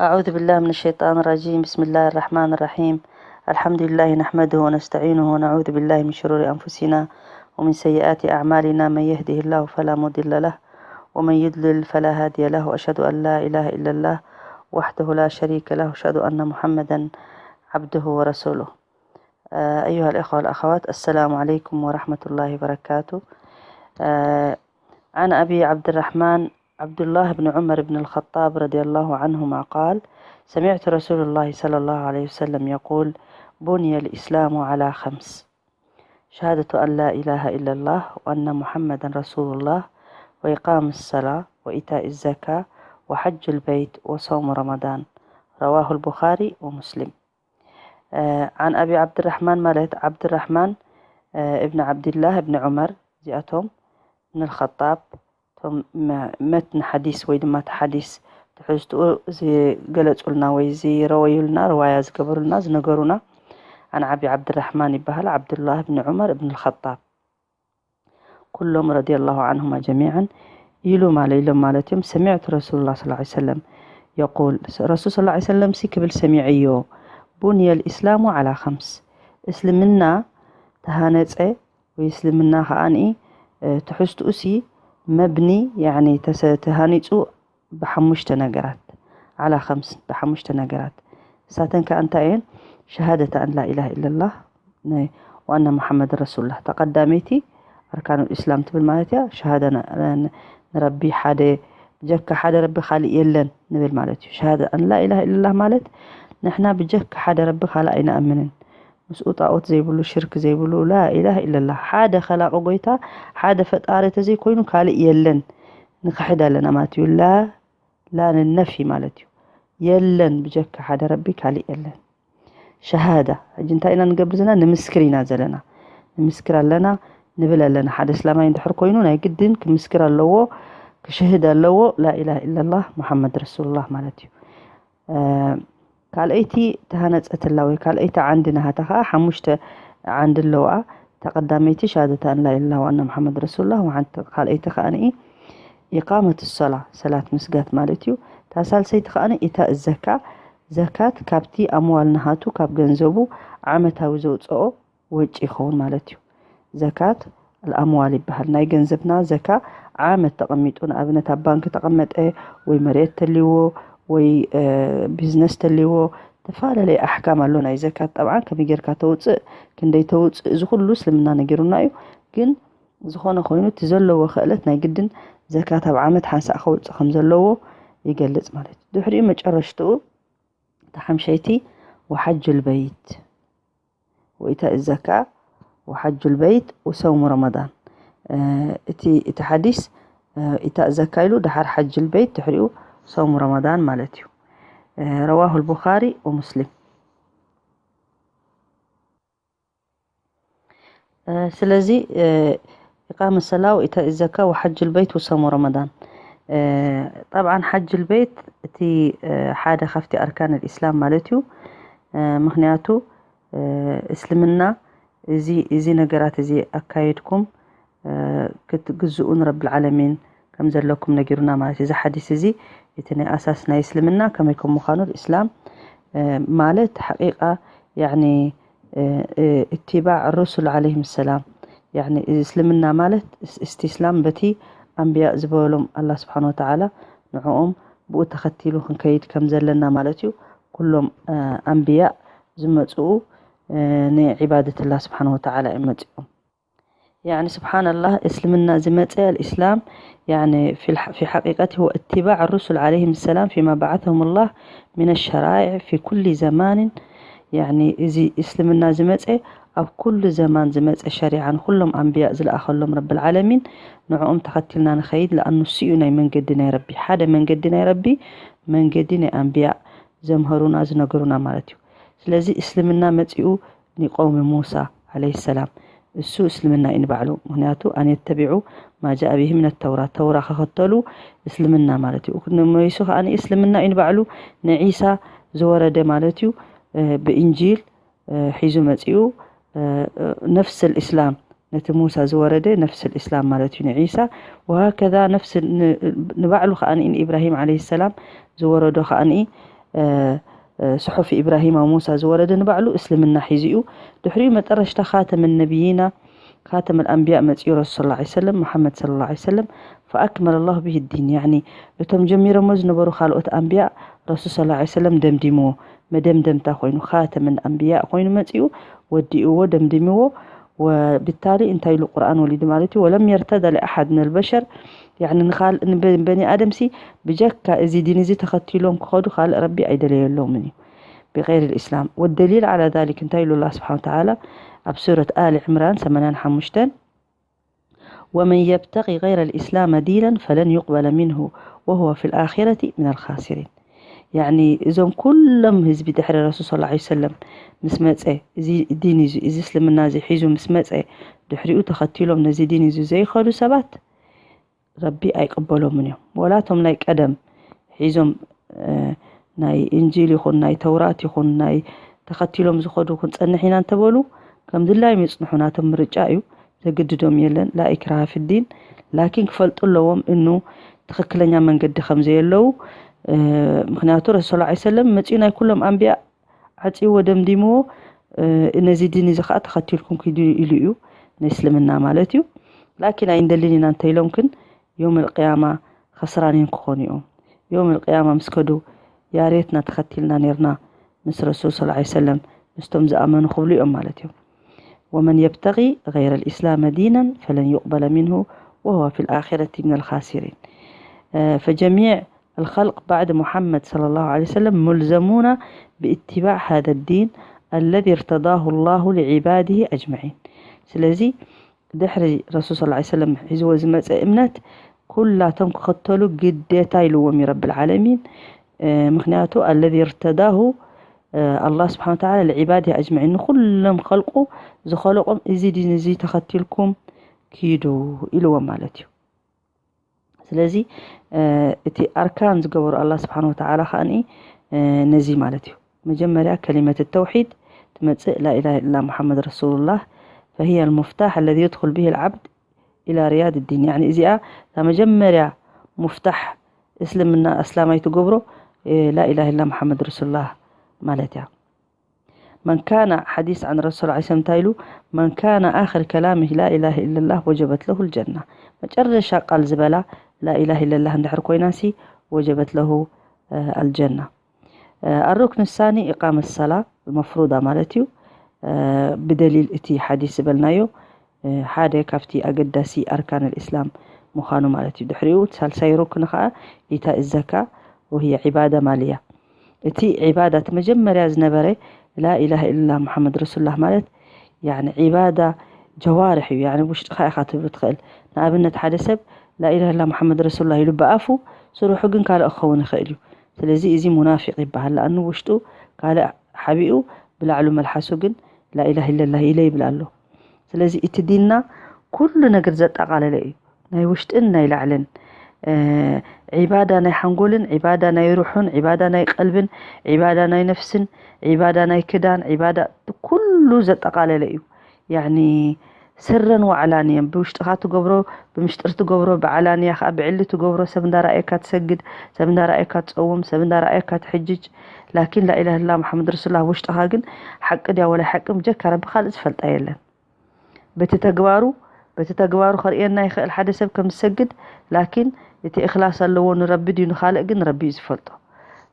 أعوذ بالله من الشيطان الرجيم. بسم الله الرحمن الرحيم. الحمد لله نحمده ونستعينه ونعوذ بالله من شرور أنفسنا ومن سيئات أعمالنا. من يهده الله فلا مضل له ومن يضلل فلا هادي له. وأشهد أن لا إله إلا الله وحده لا شريك له. وأشهد أن محمدا عبده ورسوله. آه، أيها الإخوة والأخوات، السلام عليكم ورحمة الله وبركاته. آه، عن أبي عبد الرحمن عبد الله بن عمر بن الخطاب رضي الله عنهما قال: سمعت رسول الله صلى الله عليه وسلم يقول: بني الإسلام على خمس: شهادة أن لا إله إلا الله وأن محمدا رسول الله وإقام الصلاة وإيتاء الزكاة وحج البيت وصوم رمضان. رواه البخاري ومسلم. آه، عن أبي عبد الرحمن ማለት عبد الرحمن، آه، ابن عبد الله ابن عمر، እዚኣቶም ابن الخطاب، እቶም መ-፣ መትን ሓዲስ ወይ ድማ እቲ ሓዲስ ትሕዝትኡ ዝገለጹልና ወይ ዝረወዩልና፣ ርዋያ ዝገበሩልና፣ ዝነገሩና፣ عن أبي عبد الرحمن ይበሃል፣ عبد الله بن عمر بن الخطاب። ኩሎም رضي الله عنهما جميعا ኢሉ ማለ-፣ ኢሎም ማለት እዮም። سمعت رسول الله صلى الله عليه وسلم يقول، ረሱል صلى الله عليه وسلم ሲ ክብል ሰሚዐዮ፣ بني الإسلام على خمس፣ እስልምና ተሃነጸ ወይ እስልምና ከኣኒ፣ እ፣ ትሕዝትኡ ሲ መብኒ፣ ያኒ ተሰ-፣ ተሃኒጹ ብሓሙሽተ ነገራት፣ على خمس، ብሓሙሽተ ነገራት። እሳተን ከኣ እንታይ እየን? شهادة أن لا إله إلا الله ናይ ዋና መሓመድ ረሱሉላህ ተቐዳመይቲ ኣርካኑል ኢስላም ትብል ማለት እያ። ሸሃዳ ን-፣ ን-፣ ንረቢ ሓደ፣ ብጀካ ሓደ ረቢ ካልእ የለን ንብል ማለት እዩ። ሸሃዳ ኣን ላ ኢላሃ ኢለላህ ማለት ንሕና ብጀካ ሓደ ረቢ ካልእ ኣይንኣምንን። ምስኡ ጣዖት ዘይብሉ፣ ሽርክ ዘይብሉ፣ ላ ኢላሃ ኢለላህ፣ ሓደ ኸላቒ ጎይታ፣ ሓደ ፈጣሪ ተዘይኮይኑ ካልእ የለን ንኽሕድ ኣለና ማለት እዩ። ላ ላ ንነፊ ማለት እዩ። የለን ብጀካ ሓደ ረቢ ካልእ የለን። ሸሃዳ፣ ሕጂ እንታይ ኢና ንገብር ዘለና? ንምስክር ኢና ዘለና። ንምስክር ኣለና፣ ንብል ኣለና። ሓደ እስላማይ እንድሕር ኮይኑ ናይ ግድን ክምስክር ኣለዎ፣ ክሽህድ ኣለዎ፣ ላ ኢላሃ ኢለላህ ሙሓመድ ረሱሉላህ ማለት እዩ። እ፣ ካልኣይቲ ተሃነጸትላ ወይ ካልኣይቲ ዓንዲ ናሃታ ኸኣ ሓሙሽተ ዓንዲ ኣለዋ። እታ ቀዳመይቲ ሸሃደት ኣን ላ ኢላሃ ወኣና ሙሓመድ ረሱሉላህ፣ ወሓንቲ ካልኣይቲ ኸኣ ኢቃመት ሰላ፣ ሰላት ምስጋት ማለት እዩ። እታ ሳልሰይቲ ኸኣ ኢታእ ዘካ፣ ዘካት ካብቲ ኣምዋል ናሃቱ፣ ካብ ገንዘቡ ዓመታዊ ዘውጽኦ ወጪ ይኸውን ማለት እዩ። ዘካት ኣልኣምዋል ይበሃል። ናይ ገንዘብና ዘካ ዓመት ተቐሚጡ፣ ንኣብነት ኣብ ባንክ ተቐመጠ ወይ መሬት ተልይዎ ወይ፣ እ፣ ቢዝነስ ተልይዎ፣ ተፈላለየ ኣሕካም ኣሎ ናይ ዘካት። ጠብዓን ከመይ ጌርካ ተውፅእ፣ ክንደይ ተውፅእ፣ እዚ ኩሉ እስልምና ነጊሩና እዩ። ግን ዝኾነ ኮይኑ እቲ ዘለዎ ክእለት ናይ ግድን ዘካት ኣብ ዓመት ሓንሳእ ከውፅእ ከም ዘለዎ ይገልጽ ማለት እዩ። ድሕሪኡ መጨረሽትኡ እታ ሓምሸይቲ ወሓጁል በይት ወኢታእ ዘካ ወሓጁል በይት ወሰውሙ ረመዳን። እ፣ እቲ፣ እቲ ሓዲስ፣ እ፣ ኢታእ ዘካ ኢሉ፣ ደሓር ሓጁል በይት፣ ድሕሪኡ ሰውሙ ረመዳን ማለት እዩ። እ፣ ረዋሁል ቡኻሪ ወሙስሊም። እ፣ ስለዚ፣ እ፣ ኢቃመ ሰላ ወኢታእ ዘካ ወሓጁል በይት ወሰውሙ ረመዳን። እ፣ ጠብዓን ሓጁል በይት እቲ፣ እ፣ ሓደ ካብቲ ኣርካን ኣልኢስላም ማለት እዩ። እ፣ ምኽንያቱ፣ እ፣ እስልምና እዚ፣ እዚ ነገራት እዚ ኣካይድኩም፣ እ፣ ክትግዝኡ ንረብል ዓለሚን ከም ዘለኩም ነጊሩና ማለት እዩ። እዚ ሓዲስ እዚ እቲ ናይ ኣሳስ ናይ እስልምና ከመይ ከም ምዃኑ፣ እስላም፣ እ፣ ማለት ሓቂቃ፣ ያዕኒ፣ እ፣ እ፣ እትባዕ ሩሱል ዓለይሂም ሰላም፣ ያዕኒ እስልምና ማለት እስ-፣ እስቲስላም በቲ ኣንብያ ዝበሎም ኣላህ ስብሓን ወተዓላ ንዕኦም ብኡ ተኸቲሉ ክንከይድ ከም ዘለና ማለት እዩ። ኩሎም፣ እ፣ ኣንብያ ዝመጽኡ፣ እ፣ ንዒባደት ኣላህ ስብሓን ወተዓላ እዮም መጺኦም። ያዕኒ ስብሓን ኣላህ እስልምና ዝመጸ ኣልእስላም ያዕኒ ፊል-፣ ፊ ሓቂቀት ሁወ እትባዕ ሩሱል ዓለይሂም ሰላም ፊማ በዓተሁም ኣላህ ሚነ ሸራይዕ ፊ ኩሊ ዘማንን። ያዕኒ እዚ እስልምና ዝመጸ ኣብ ኩሉ ዘማን ዝመጸ ሸሪዓ ንኩሎም ኣንብያ ዝለኣኸሎም ረብል ዓለሚን ንዕኦም ተኸቲልና ንኸይድ ለኣኑ እሱ እዩ ናይ መንገዲ ናይ ረቢ ሓደ መንገዲ ናይ ረቢ መንገዲ ናይ ኣንብያ ዘምሀሩና ዝነገሩና ማለት እዩ። ስለዚ እስልምና መጺኡ ንቀውሚ ሙሳ ዓለይሂ ሰላም እሱ እስልምና እዩ ንባዕሉ። ምኽንያቱ ኣን የተቢዑ ማ ጃአ ቢሂ ምን ተውራ ተውራ ከኸተሉ እስልምና ማለት እዩ። ንመይሱ ከኣ እስልምና እዩ ንባዕሉ ንዒሳ ዝወረደ ማለት እዩ። እ፣ ብእንጂል እ፣ ሒዙ መጺኡ፣ እ፣ ነፍስ ልእስላም ነቲ ሙሳ ዝወረደ ነፍስ ልእስላም ማለት እዩ ንዒሳ። ወሃከዛ ነፍስ ን-፣ ንባዕሉ ከኣ ንኢብራሂም ዓለይሂ ሰላም ዝወረዶ ከኣ ስሑፍ ኢብራሂም ኣብ ሙሳ ዝወረደ ንባዕሉ እስልምና ሒዙ እዩ። ድሕሪኡ መጠረሽታ ካተመ ነቢይና ካተመ ኣንብያ መፅኡ ረሱል ላ ሰለም መሓመድ ስለ ላ ሰለም ፈኣክመለ ላሁ ብሂ ዲን። ያኒ እቶም ጀሚሮሞ ዝነበሩ ካልኦት ኣንብያ ረሱል ስለ ላ ሰለም ደምዲምዎ። መደምደምታ ኮይኑ ካተመ ኣንብያ ኮይኑ መፅኡ ወዲእዎ ደምዲምዎ። ወብታሊ እንታይ ኢሉ ቁርኣን ወሊዱ ማለት እዩ? ወለም የርተደ ለኣሓድ ነልበሸር። ያኒ ንካል በኒ ኣደምሲ ብጀካ እዚ ዲን እዚ ተኸቲሎም ክኸዱ ካልእ ረቢ ኣይደለየሎምን እዩ ብغير الإسلام. والدليل على ذلك እንታይ ኢሉ ኣላ ስብሓን ተዓላ ኣብ ሱረት ኣሊ ዕምራን ሰማንያን ሓሙሽተን ومن يبتغ غير الإسلام دينا فلن يقبل منه وهو في الآخرة من الخاسرين. ያኒ እዞም ኩሎም ህዝቢ ድሕሪ ረሱል ስለ ላ ሰለም ምስ መፀ እዚ ዲን እዚ እዚ እስልምና እዚ ሒዙ ምስ መፀ ድሕሪኡ ተኸቲሎም ነዚ ዲን እዚ ዘይኸዱ ሰባት ረቢ ኣይቅበሎምን እዮም። ወላ እቶም ናይ ቀደም ሒዞም ናይ እንጂል ይኹን ናይ ተውራት ይኹን ናይ ተኸቲሎም ዝኸዱ ክንፀንሕ ኢና እንተበሉ ከም ድላዮም ይፅንሑ። ናቶም ምርጫ እዩ፣ ዘግድዶም የለን። ላ ኢክራሃ ፊዲን። ላኪን ክፈልጡ ኣለዎም እኑ ትኽክለኛ መንገዲ ከም ዘየለዉ። ምክንያቱ ረሱል ላ ሰለም መፅኡ ናይ ኩሎም ኣንብያ ዓፅዎ ደምዲምዎ። ነዚ ዲን እዚ ከዓ ተኸቲልኩም ኪዱ ኢሉ እዩ፣ ንእስልምና ማለት እዩ። ላኪን ኣይንደልን ኢና እንተኢሎም ግን ዮም ልቅያማ ኸስራኒን ክኾኑ እዮም። ዮም ልቅያማ ምስ ከዱ ያሬትና ተኸቲልና ነርና ምስ ረሱል ስለ ላ ሰለም ምስቶም ዝኣመኑ ክብሉ እዮም ማለት እዮም። ومن يبتغ غير الإسلام دينا فلن يقبل منه وهو في الآخرة من الخاسرين. فجميع الخلق بعد محمد صلى الله عليه وسلم ملزمون باتباع هذا الدين الذي ارتضاه الله لعباده أجمعين. ስለዚ ድሕሪ ረሱል ስለ ላ ሰለም ሒዝዎ ዝመፀ እምነት ኩላቶም ክኸተሉ ግዴታ ኢልዎም እዩ ረብል ዓለሚን። ምክንያቱ الذي ارتضاه الله سبحانه وتعالى لعباده أجمعين ንኩሎም ኸልቁ ዝኸለቆም እዚ ዲን እዚ ተኸቲልኩም ኪዱ ኢልዎም ማለት እዩ። ስለዚ እቲ ኣርካን ዝገበሩ ኣላ ስብሓን ወተዓላ ከዓኒ ነዚ ማለት እዩ። መጀመርያ ከሊመት ተውሒድ ትመፅእ ላኢላሃ ኢላ ሙሓመድ ረሱሉላህ فهي المفتاح الذي يدخل به العبد إلى رياض الدين. ያኒ እዚኣ እታ መጀመርያ ሙፍታሕ እስልምና ኣስላማይ ትገብሮ ላኢላሃ ኢላ ሙሓመድ ረሱሉላህ ማለት እያ። من كان حديث عن رسول الله صلى الله عليه وسلم እንታይ ኢሉ من كان آخر كلامه لا إله إلا الله وجبت له الجنة. መጨረሻ ቃል ዝበላ ላኢላሃ ኢለላህ እንድሕር ኮይናሲ وجبت له الجنة. الركن الثاني إقامة الصلاة المفروضة ማለት እዩ። ብደሊል እቲ ሓዲስ ዝበልናዮ ሓደ ካብቲ ኣገዳሲ ኣርካን الإسلام ምዃኑ ማለት እዩ። ድሕሪኡ ሳልሳይ ሩክን ከዓ إيتاء الزكاة وهي عبادة مالية። እቲ ዒባዳ እቲ መጀመርያ ዝነበረ ላኢላሃ ኢለላህ ሙሓመድ ረሱሉላህ ማለት ያኒ ዒባዳ ጀዋርሕ እዩ። ያኒ ውሽጥኻ ኢኻ ትህብ ትኽእል። ንኣብነት ሓደ ሰብ ላኢላሃ ኢለላህ ሙሓመድ ረሱሉላህ ኢሉ ብኣፉ ስርሑ ግን ካልእ ክኸውን ይኽእል እዩ። ስለዚ እዚ ሙናፊቅ ይበሃል። ለኣኑ ውሽጡ ካልእ ሓቢኡ ብላዕሉ መልሓሱ ግን ላኢላሃ ኢለላህ ኢለ ይብል ኣሎ። ስለዚ እቲ ዲንና ኩሉ ነገር ዘጠቓለለ እዩ። ናይ ውሽጥን ናይ ላዕልን ዒባዳ ናይ ሓንጎልን ዒባዳ ናይ ሩሑን ዒባዳ ናይ ቀልብን ዒባዳ ናይ ነፍስን ዒባዳ ናይ ክዳን ዒባዳ ኩሉ ዘጠቓለለ እዩ። ያኒ ስረን ወዓላንየን ብውሽጥኻ ትገብሮ ብምሽጥር ትገብሮ ብዓላንያ ከዓ ብዕሊ ትገብሮ ሰብ እንዳረኣየካ ትሰግድ ሰብ እንዳረኣየካ ትፀውም ሰብ እንዳረኣየካ ትሕጅጅ ላኪን ላኢላሃ ኢላ ሙሓመድ ረሱሉላህ ውሽጥኻ ግን ሓቂ ድያ ወላ ሓቂ ብጀካ ረቢ ካልእ ዝፈልጣ የለን። በቲ ተግባሩ በቲ ተግባሩ ከርእየና ይኽእል ሓደ ሰብ ከም ዝሰግድ ላኪን እቲ እኽላስ ኣለዎ ንረቢ ድዩ ንኻልእ ግን ረቢ እዩ ዝፈልጦ።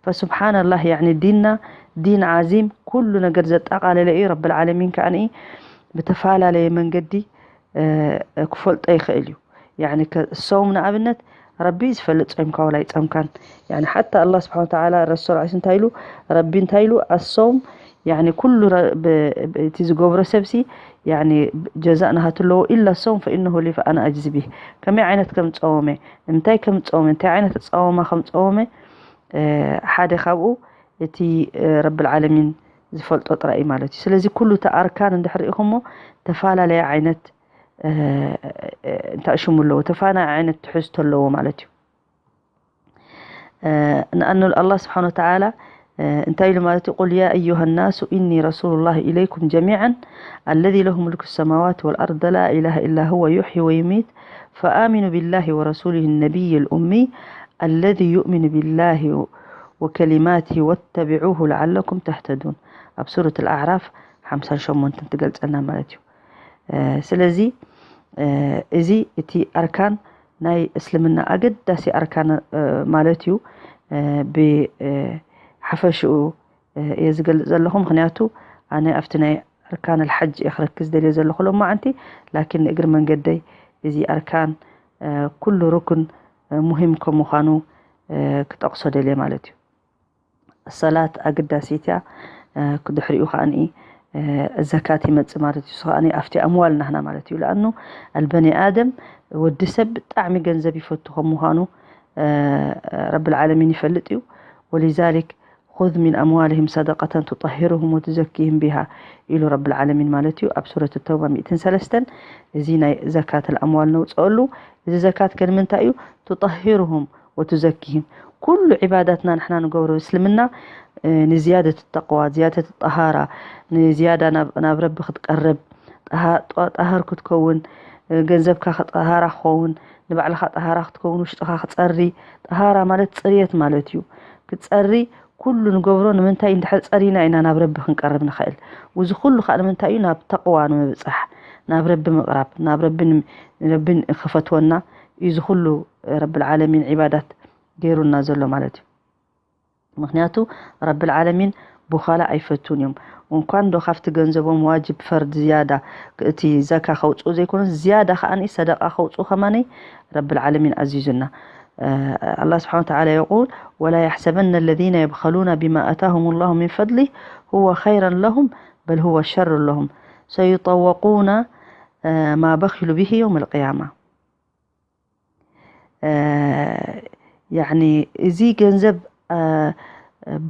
ፈሱብሓነላህ ያኒ ዲንና ዲን ዓዚም ኩሉ ነገር ዘጠቓለለ እዩ። ረብል ዓለሚን ከዓኒ ብተፈላለየ መንገዲ ክፈልጦ ይኽእል እዩ። ያኒ ሰውም ንኣብነት ረቢ ዝፈልጥ ጾምካ ወላ ኣይጸምካን። ያኒ ሓታ ኣላህ ስብሓን ወተዓላ ረሱል ዐለይሂ እንታይ ኢሉ ረቢ እንታይ ኢሉ ኣሰውም ያኒ ኩሉ እቲ ዝገብሮ ሰብሲ ያኒ ጀዛእ ናሃቱ ኣለዎ ኢላ ሰውም ፈኢነሁ ሊ ፈኣና ኣጅዚ ቢህ ከመይ ዓይነት ከም ጸወመ እንታይ ከም ጸወመ እንታይ ዓይነት ኣጸዋውማ ከም ጸወመ ሓደ ካብኡ እቲ ረብል ዓለሚን ዝፈልጦ ጥራይ እዩ ማለት እዩ። ስለዚ ኩሉ እቲ ኣርካን እንድሕር ርኢኹሞ ተፈላለየ ዓይነት እንታይ ሽሙ ኣለዎ ተፋና ዓይነት ትሕዝቶ ኣለዎ ማለት እዩ። ንኣኑ ኣላህ ስብሓን ወተዓላ እንታይ ኢሉ ማለት እዩ? قل يا أيها الناس إني رسول الله إليكم جميعا الذي له ملك السماوات والأرض لا إله إلا هو يحيي ويميت فآمنوا بالله ورسوله النبي الأمي الذي يؤمن بالله وكلماته واتبعوه لعلكم تهتدون ኣብ ሱረት ኣልኣዕራፍ ሓምሳን ሸሞንተን ትገልጸልና ማለት እዩ። ስለዚ እዚ እቲ ኣርካን ናይ እስልምና ኣገዳሲ ኣርካን ማለት እዩ። ብሓፈሽኡ እየ ዝገልጽ ዘለኹ፣ ምኽንያቱ ኣነ ኣብቲ ናይ ኣርካን ኣልሓጅ እየ ክረክዝ ደልየ ዘለኹ ሎማዓንቲ። ላኪን ንእግሪ መንገደይ እዚ ኣርካን ኩሉ ሩክን ሙሂም ከም ምዃኑ ክጠቕሶ ደልየ ማለት እዩ። ሰላት ኣገዳሲት እያ። ድሕሪኡ ከዓኒ ዘካት ይመጽእ ማለት እዩ። ከዓኒ ኣብቲ ኣምዋል ናህና ማለት እዩ። ለኣኑ ኣልበኒ ኣደም ወዲ ሰብ ብጣዕሚ ገንዘብ ይፈቱ ከም ምዃኑ ረብል ዓለሚን ይፈልጥ እዩ። ወሊዛሊክ خذ من أموالهم صدقة تطهرهم وتزكيهم بها ኢሉ ረብል ዓለሚን ማለት እዩ ኣብ ሱረት ተውባ ሚእትን ሰለስተን። እዚ ናይ ዘካት ኣምዋል ነውፅአሉ። እዚ ዘካት ከ ንምንታይ እዩ? تطهرهم وتزكيهم። ኩሉ ዒባዳትና ንሕና ንገብሮ እስልምና ንዝያደት ተቅዋ፣ ዝያደት ጠሃራ፣ ንዝያዳ ናብ ረቢ ክትቀርብ፣ ጠሃር ክትከውን፣ ገንዘብካ ጠሃራ ክኸውን፣ ንባዕልኻ ጠሃራ ክትከውን፣ ውሽጥኻ ክፀሪ። ጠሃራ ማለት ፅርየት ማለት እዩ። ክትፀሪ ኩሉ ንገብሮ ንምንታይ? እንድሕር ፀሪና ኢና ናብ ረቢ ክንቀርብ ንኽእል። እዚ ኩሉ ከዓ ንምንታይ እዩ? ናብ ተቕዋ ንምብፃሕ፣ ናብ ረቢ ምቕራብ፣ ናብ ረቢ ክፈትወና እዩ። እዚ ኩሉ ረብል ዓለሚን ዒባዳት ገይሩና ዘሎ ማለት እዩ። ምኽንያቱ ረብል ዓለሚን ቡኻላ ኣይፈቱን እዮም። እንኳን ዶ ካብቲ ገንዘቦም ዋጅብ ፈርድ ዝያዳ እቲ ዘካ ከውፅኡ ዘይኮኑ ዝያዳ ከዓኒ ሰደቃ ከውፅኡ ከማነይ ረብል ዓለሚን ኣዚዙና። الله سبحانه وتعالى يقول: ولا يحسبن الذين يبخلون بما آتاهم الله من فضله هو خيرا لهم بل هو شر لهم سيطوقون ما بخلوا به يوم القيامة. ያኒ እዚ ገንዘብ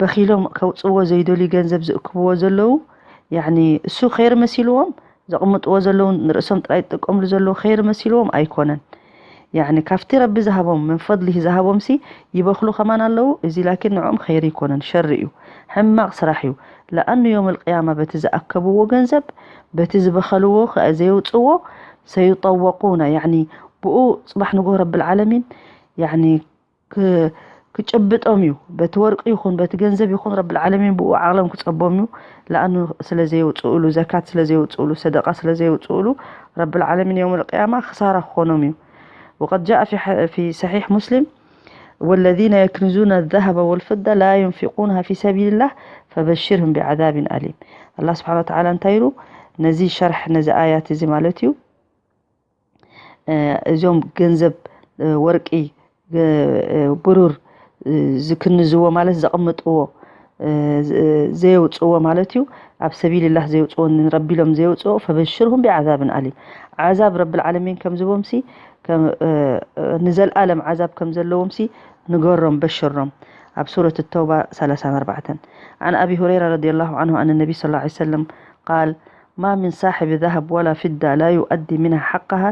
በኺሎም ከውፅዎ ዘይደልዩ ገንዘብ ዝእክብዎ ዘለዉ ያኒ እሱ ኸይር መሲልዎም ዘቕምጥዎ ዘለዉ ንርእሶም ጥራይ ዝጥቀምሉ ዘለዉ ኸይር መሲልዎም ኣይኮነን። ያኒ ካብቲ ረቢ ዝሃቦም ምን ፈድሊህ ዝሃቦም ሲ ይበኽሉ ከማን ኣለዉ። እዚ ላኪን ንዕኦም ኸይር ይኮነን፣ ሸሪ እዩ፣ ሕማቕ ስራሕ እዩ። ለኣኑ ዮም ልቅያማ በቲ ዝኣከብዎ ገንዘብ በቲ ዝበኸልዎ ከ- ዘየውፅዎ ሰዩጠወቁና ያኒ ብኡ ፅባሕ ንጎ ረብል ዓለሚን ያኒ ክጭብጦም እዩ። በቲ ወርቂ ይኹን በቲ ገንዘብ ይኹን ረብል ዓለሚን ብኡ ዓለም ክፀቦም እዩ። ለኣኑ ስለ ዘየውፅእሉ፣ ዘካት ስለ ዘየውፅእሉ፣ ሰደቃ ስለ ዘየውፅእሉ ረብል ዓለሚን የውም ልቅያማ ክሳራ ክኾኖም እዩ። وقد جاء في صحيح مسلم: والذين يكنزون الذهب والفضة لا ينفقونها في سبيل الله فبشرهم بعذاب أليم. الله سبحانه وتعالى እንታይ ኢሉ ነዚ ሸርሕ ነዚ ኣያት እዚ ማለት እዩ። እዞም ገንዘብ ወርቂ ብሩር ዝክንዝዎ ማለት ዘቕምጥዎ ዘየውፅዎ ማለት እዩ። ኣብ ሰቢልላህ ዘየውፅዎ ንረቢ ኢሎም ዘየውፅዎ ፈበሽርሁም ቢዓዛብን ኣሊም። ዓዛብ ረብል ዓለሚን ከም ዝቦምሲ ንዘልኣለም ዓዛብ ከም ዘለዎም ሲ ንገሮም በሽሮም። ኣብ ሱረት ተውባ ሰላሳን ኣርባዕተን። عن أبي هريرة رضي الله عنه أن النبي صلى الله عليه وسلم قال: ما من صاحب ذهب ولا فضة لا يؤدي منها حقها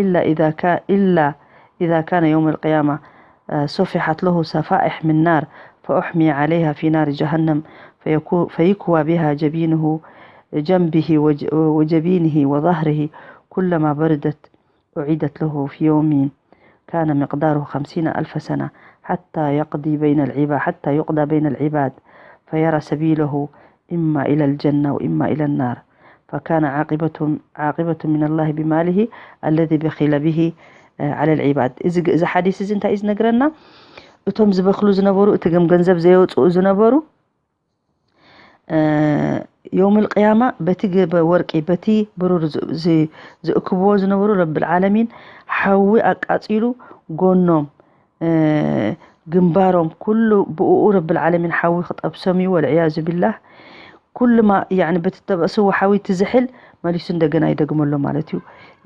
إلا إذا كان إلا إذا كان يوم القيامة سفحت له سفائح من نار فأحمي عليها في نار جهنم فيكوى بها جبينه جنبه وجبينه وظهره كلما بردت أعيدت له في يوم كان مقداره خمسين ألف سنة حتى يقضي بين العباد حتى يقضى بين العباد فيرى سبيله إما إلى الجنة وإما إلى النار فكان عاقبة عاقبة من الله بماله الذي بخل به على العباد። እዚ እዚ ሓዲስ እዚ እንታይ እዩ ዝነግረና? እቶም ዝበኽሉ ዝነበሩ፣ እቲ ገም ገንዘብ ዘየውፅኡ ዝነበሩ ዮም ልቅያማ በቲ ወርቂ በቲ ብሩር ዝእክብዎ ዝነበሩ ረብል ዓለሚን ሓዊ ኣቃፂሉ ጎኖም ግንባሮም ኩሉ ብኡ ረብል ዓለሚን ሓዊ ክጠብሶም እዩ። ወልዕያዙ ቢላህ ኩሉማ ያኒ በቲ ተበእስዎ ሓዊ ትዝሕል መሊሱ እንደገና ይደግመሎ ማለት እዩ።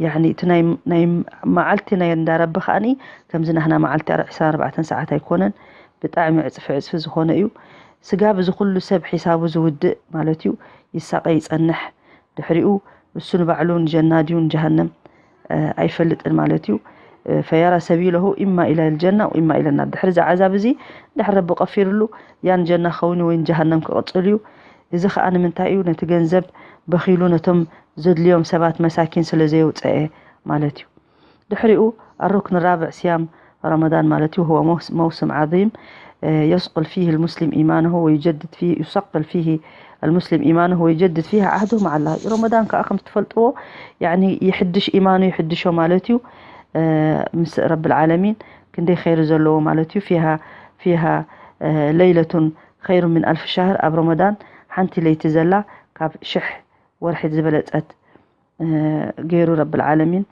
ያኒ እቲ ናይ መዓልቲ ናይ እንዳረቢ ከዓኒ ከምዚ ናህና መዓልቲ ዕስራን ኣርባዕተን ሰዓት ኣይኮነን፣ ብጣዕሚ ዕፅፊ ዕፅፊ ዝኾነ እዩ። ስጋብ እዚ ኩሉ ሰብ ሒሳቡ ዝውድእ ማለት እዩ ይሳቐ ይፀንሕ። ድሕሪኡ እሱ ንባዕሉ ንጀና ድዩ ንጀሃነም ኣይፈልጥን ማለት እዩ። ፈየራ ሰቢለሁ ኢማ ኢላ ልጀና ወኢማ ኢለ ናር። ድሕሪ እዚ ዓዛብ እዚ ድሕሪ ረቢ ቀፊርሉ ያ ንጀና ክኸውን ወይ ንጀሃነም ክቕፅል እዩ። እዚ ከዓ ንምንታይ እዩ? ነቲ ገንዘብ በኺሉ ነቶም ዘድልዮም ሰባት መሳኪን ስለ ዘየውፀአ ማለት እዩ። ድሕሪኡ ኣሩክን ራብዕ ስያም ረመዳን ማለት እዩ هو موس- موسم عظيم يصقل فيه المسلم إيمانه ويجدد فيه يصقل فيه المسلم إيمانه ويجدد فيه عهده مع الله። ረመዳን ከዓ ከም ትፈልጥዎ ያኒ ይሕድሽ ኢማኑ ይሕድሾ ማለት እዩ ምስ ረብል ዓለሚን። ክንደይ ኸይሪ ዘለዎ ማለት እዩ። فيها فيها ليلة خير من ألف شهر። ኣብ ረመዳን ሓንቲ ለይቲ ዘላ ካብ ሽሕ ወርሒ ዝበለጸት ገይሩ ረብል ዓለሚን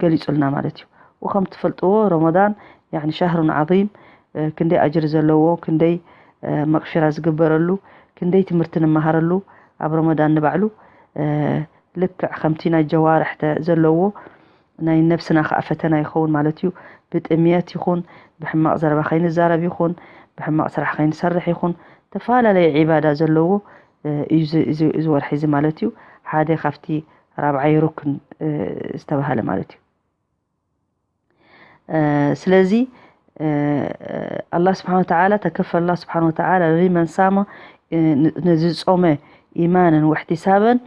ገሊጹልና ማለት እዩ። ወከም ትፈልጥዎ ረመዳን ያኒ ሻህሩን ዓዚም ክንደይ ኣጅሪ ዘለዎ ክንደይ መቕፊራ ዝግበረሉ ክንደይ ትምህርቲ ንመሃረሉ ኣብ ረመዳን ንባዕሉ ልክዕ ከምቲ ናይ ጀዋርሕተ ዘለዎ ናይ ነብስና ከዓ ፈተና ይኸውን ማለት እዩ። ብጥምየት ይኹን ብሕማቕ ዘረባ ከይንዛረብ ይኹን ብሕማቕ ስራሕ ከይንሰርሕ ይኹን ተፈላለየ ዒባዳ ዘለዎ እዩ እዚ ወርሒ እዚ ማለት እዩ። ሓደ ካብቲ ራብዓይ ሩክን ዝተባሃለ ማለት እዩ። ስለዚ ኣላ ስብሓን ወተዓላ ተከፈላ ስብሓን ወተዓላ ሊመን ሳመ ነዚ ጾመ ኢማንን ወሕቲሳበን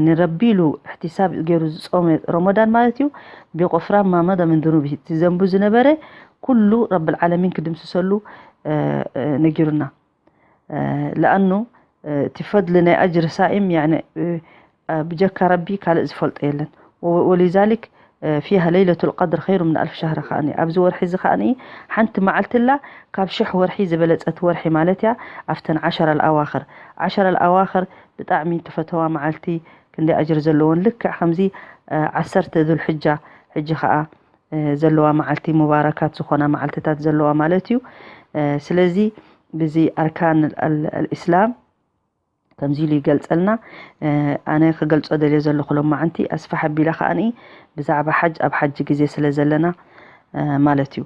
ንረቢ ኢሉ እሕቲሳብ ገይሩ ዝጾመ ረመዳን ማለት እዩ። ቢቆፍራን ማመደ ምን ድኑብ እቲ ዘንቡ ዝነበረ ኩሉ ረብል ዓለሚን ክድምስሰሉ ነጊሩና። ለኣኑ እቲ ፈድሊ ናይ ኣጅሪ ሳኢም ብጀካ ረቢ ካልእ ዝፈልጦ የለን። ወሊዛሊክ ፊሃ ለይለቱ ልቀድር ኸይሩ ምን ኣልፍ ሻህር ከኣኒ ኣብዚ ወርሒ እዚ ከኣኒ ሓንቲ መዓልትላ ካብ ሽሕ ወርሒ ዝበለፀት ወርሒ ማለት እያ። ኣብተን ዓሸራ ልኣዋኽር ዓሸራ ልኣዋኽር ብጣዕሚ ተፈተዋ መዓልቲ ክንደይ ኣጅሪ ዘለዎን ልክዕ ከምዚ ዓሰርተ ዙልሕጃ ሕጂ ከዓ ዘለዋ መዓልቲ ሙባረካት ዝኾና መዓልትታት ዘለዋ ማለት እዩ። ስለዚ ብዚ ኣርካን ኣልእስላም ከምዚ ኢሉ ይገልጸልና። ኣነ ክገልጾ ደልዮ ዘለኹ ሎማዓንቲ ኣስፋሕ ኣቢለ ከዓኒ ብዛዕባ ሓጅ ኣብ ሓጂ ግዜ ስለ ዘለና ማለት እዩ።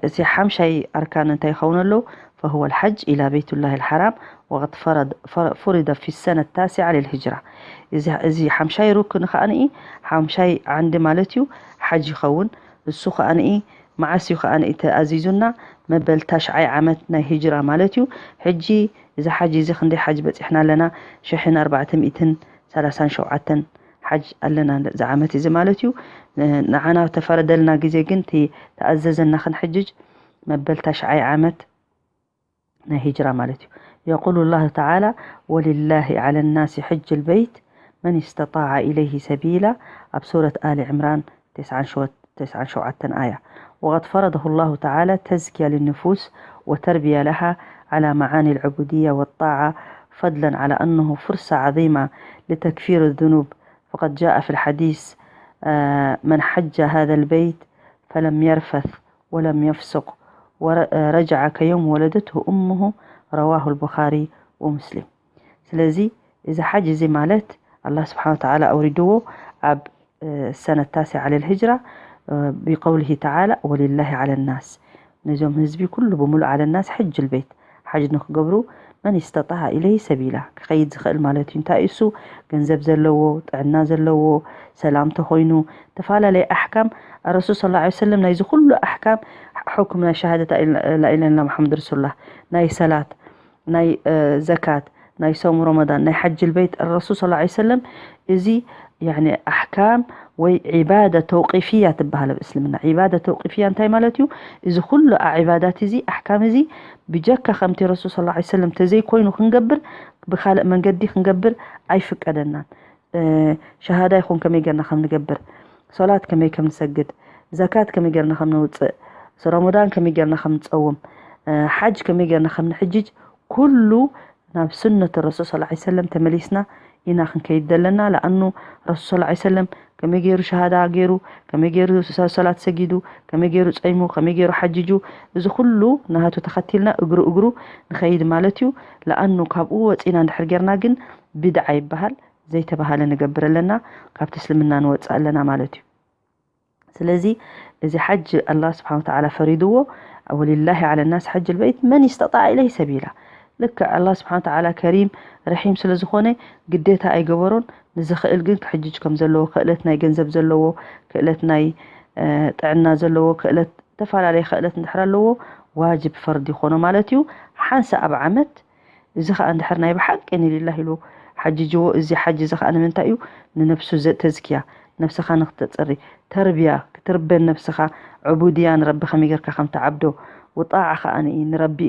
እዚ ሓምሻይ ኣርካን እንታይ ይኸውን ኣሎ? فهو الحج إلى بيت الله الحرام وقد فرض فرض في السنة التاسعة للهجرة። እዚ ሓምሻይ ሩክን ከዓኒ ሓምሻይ ዓንዲ ማለት እዩ ሓጅ ይኸውን። እሱ ከዓኒ መዓስ እዩ ከዓኒ ተኣዚዙና? መበል ታሽዓይ ዓመት ናይ ሂጅራ ማለት እዩ። ሕጂ እዚ ሓጅ እዚ ክንደይ ሓጅ በፂሕና ኣለና? ሽሕን ኣርባዕተ ሚእትን ሰላሳን ሸውዓተን ሓጅ ኣለና እዚ ዓመት እዚ ማለት እዩ። ንዓና ተፈረደልና ግዜ ግን እቲ ተኣዘዘና ክንሕጅጅ መበል ታሽዓይ ዓመት ናይ ሂጅራ ማለት እዩ። يقول الله تعالى: ولله على الناس حج البيت من استطاع إليه سبيلا ኣብ ሱረት ኣሊ ዕምራን ተስዓን ሸውዓተን ኣያ. وقد فرضه الله تعالى تزكية للنفوس وتربية لها على معاني العبودية والطاعة، فضلا على أنه فرصة عظيمة لتكفير الذنوب، فقد جاء في الحديث: من حج هذا البيت فلم يرفث ولم يفسق ورجع كيوم ولدته أمه، رواه البخاري ومسلم. ስለዚ እዚ ሓጅ እዚ ማለት ኣላህ ስብሓን ወተዓላ ኣውሪድዎ ኣብ ሰነት ታሲዓ ልልሂጅራ ብቀውሊሂ ተዓላ ወሊላሂ ዓለ ናስ፣ ነዞም ህዝቢ ኩሉ ብምሉእ ዓለ ናስ ሕጅ ልቤት ሓጅ ንክገብሩ መን ስተጣዓ ኢለይሂ ሰቢላ፣ ክኸይድ ዝኽእል ማለት እዩ። እንታይ እሱ ገንዘብ ዘለዎ፣ ጥዕና ዘለዎ፣ ሰላም ተኾይኑ፣ ተፈላለየ ኣሕካም ረሱል ስ ላ ሰለም ናይዚ ኩሉ ኣሕካም ሕኩም ናይ ሸሃደታ ላኢላላ መሓመድ ረሱሉላ ናይ ሰላት ናይ ዘካት ናይ ሰውም ረመዳን ናይ ሓጅ ልበይት ረሱል ስ ሰለም እዚ ኣሕካም ወይ ዒባዳ ተውቂፍያ ትበሃል ኣብ እስልምና። ዒባዳ ተውቂፍያ እንታይ ማለት እዩ? እዚ ኩሉ ዒባዳት እዚ ኣሕካም እዚ ብጀካ ከምቲ ረሱል ስ ሰለም ተዘይኮይኑ ክንገብር ብካልእ መንገዲ ክንገብር ኣይፍቀደናን። ሸሃዳ ይኹን ከመይ ገርና ከም ንገብር፣ ሶላት ከመይ ከም ንሰግድ፣ ዘካት ከመይ ገርና ከም ነውፅእ፣ ረመዳን ከመይ ገርና ከም ንፀውም፣ ሓጅ ከመይ ገርና ከም ንሕጅጅ ኩሉ ናብ ሱነት ረሱል ስ ሰለም ተመሊስና ኢና ክንከይድ ዘለና። ለኣኑ ረሱል ስ ሰለም ከመይ ገይሩ ሸሃዳ ገይሩ፣ ከመይ ገይሩ ሰላት ሰጊዱ፣ ከመይ ገይሩ ፀይሙ፣ ከመይ ገይሩ ሓጅጁ፣ እዚ ኩሉ ናሃቱ ተኸቲልና እግሩ እግሩ ንኸይድ ማለት እዩ። ለኣኑ ካብኡ ወፂና እንድሕር ገርና ግን ቢድዓ ይበሃል። ዘይተባሃለ ንገብር ኣለና፣ ካብቲ እስልምና ንወፅእ ኣለና ማለት እዩ። ስለዚ እዚ ሓጅ ኣላህ ስብሓን ወተዓላ ፈሪድዎ፣ ወሊላሂ ዓለ ናስ ሓጅ ልበይት መን ይስተጣዕ ኢለይሂ ሰቢላ። ልክዕ ኣላህ ስብሓን ወተዓላ ከሪም ረሒም ስለ ዝኾነ ግዴታ ኣይገበሮን። ንዝኽእል ግን ክሕጅጅ ከም ዘለዎ፣ ክእለት ናይ ገንዘብ ዘለዎ፣ ክእለት ናይ ጥዕና ዘለዎ፣ ክእለት ዝተፈላለየ ክእለት እንድሕር ኣለዎ ዋጅብ ፈርድ ይኾኖ ማለት እዩ። ሓንሳ ኣብ ዓመት እዚ ኸዓ እንድሕር ናይ ብሓቂ ንሊላህ ኢሉ ሓጅጅዎ፣ እዚ ሓጅ እዚ ኸዓ ንምንታይ እዩ? ንነብሱ ተዝክያ፣ ነብስኻ ንክተፅሪ፣ ተርብያ ክትርበን ነብስኻ፣ ዕቡድያ ንረቢ ከመይ ጌርካ ከም ትዓብዶ፣ ውጣዓ ከኣ ንኢ ንረቢ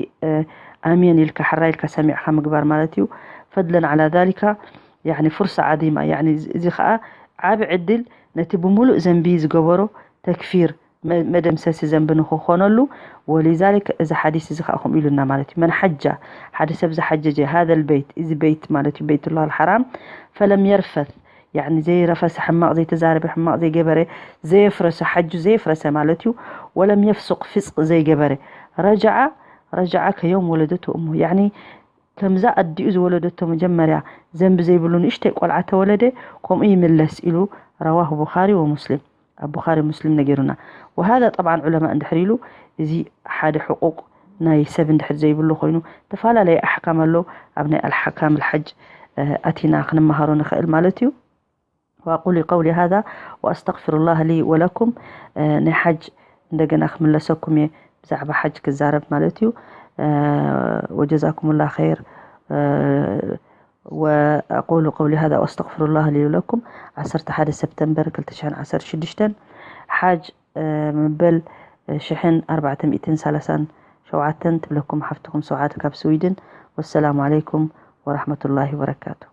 ኣሜን ኢልካ ሕራ ኢልካ ሰሚዕካ ምግባር ማለት እዩ። ፈድለን ዓላ ዛሊካ ያኒ ፍርሳ ዓዚማ ያኒ እዚ ከኣ ዓቢ ዕድል ነቲ ብምሉእ ዘንቢ ዝገበሮ ተክፊር መደምሰሲ ዘንቢ ንክኾነሉ ወሊዛሊክ እዚ ሓዲስ እዚ ከዓ ከምኡ ኢሉና ማለት እዩ። መን ሓጃ ሓደ ሰብ ዝሓጀጀ ሃዘል በይት እዚ በይት ማለት እዩ በይትላህ ልሓራም ፈለም የርፈት ያኒ ዘይረፈሰ ሕማቕ ዘይተዛረበ ሕማቕ ዘይገበረ ዘየፍረሰ ሓጁ ዘየፍረሰ ማለት እዩ። ወለም የፍሱቅ ፍስቅ ዘይገበረ ረጃዓ ረጃዓ ከዮም ወለደቱ እሞ ያኒ ከምዛ ኣዲኡ ዝወለደቶ መጀመርያ ዘንቢ ዘይብሉ ንእሽተይ ቆልዓ ተወለደ ከምኡ ይምለስ ኢሉ ረዋሁ ቡኻሪ ወሙስሊም ኣብ ቡኻሪ ሙስሊም ነጊሩና። ወሃذا ጠብዓን ዑለማ እንድሕር ኢሉ እዚ ሓደ ሕቁቅ ናይ ሰብ እንድሕር ዘይብሉ ኮይኑ ተፈላለየ ኣሕካም ኣሎ ኣብ ናይ ኣልሓካም ልሓጅ ኣቲና ክንመሃሮ ንኽእል ማለት እዩ። وأقول قولي هذا وأستغفر الله لي ولكم ናይ ሓጅ እንደገና ክምለሰኩም እየ ብዛዕባ ሓጅ ክዛረብ ማለት እዩ። وجزاكم الله خير وأقول قولي هذا وأستغفر الله لي ولكم ዓሰርተ ሓደ ሰፕተምበር ክልተ ሽሕን ዓሰርተ ሽዱሽተን ሓጅ ምበል ሽሕን ኣርባዕተ ሚእትን ሰላሳን ሸውዓተን ትብለኩም ሓፍትኹም ሰውዓት ካብ ስዊድን። ወሰላሙ ዓለይኩም ወራሕመቱላሂ ወበረካቱ።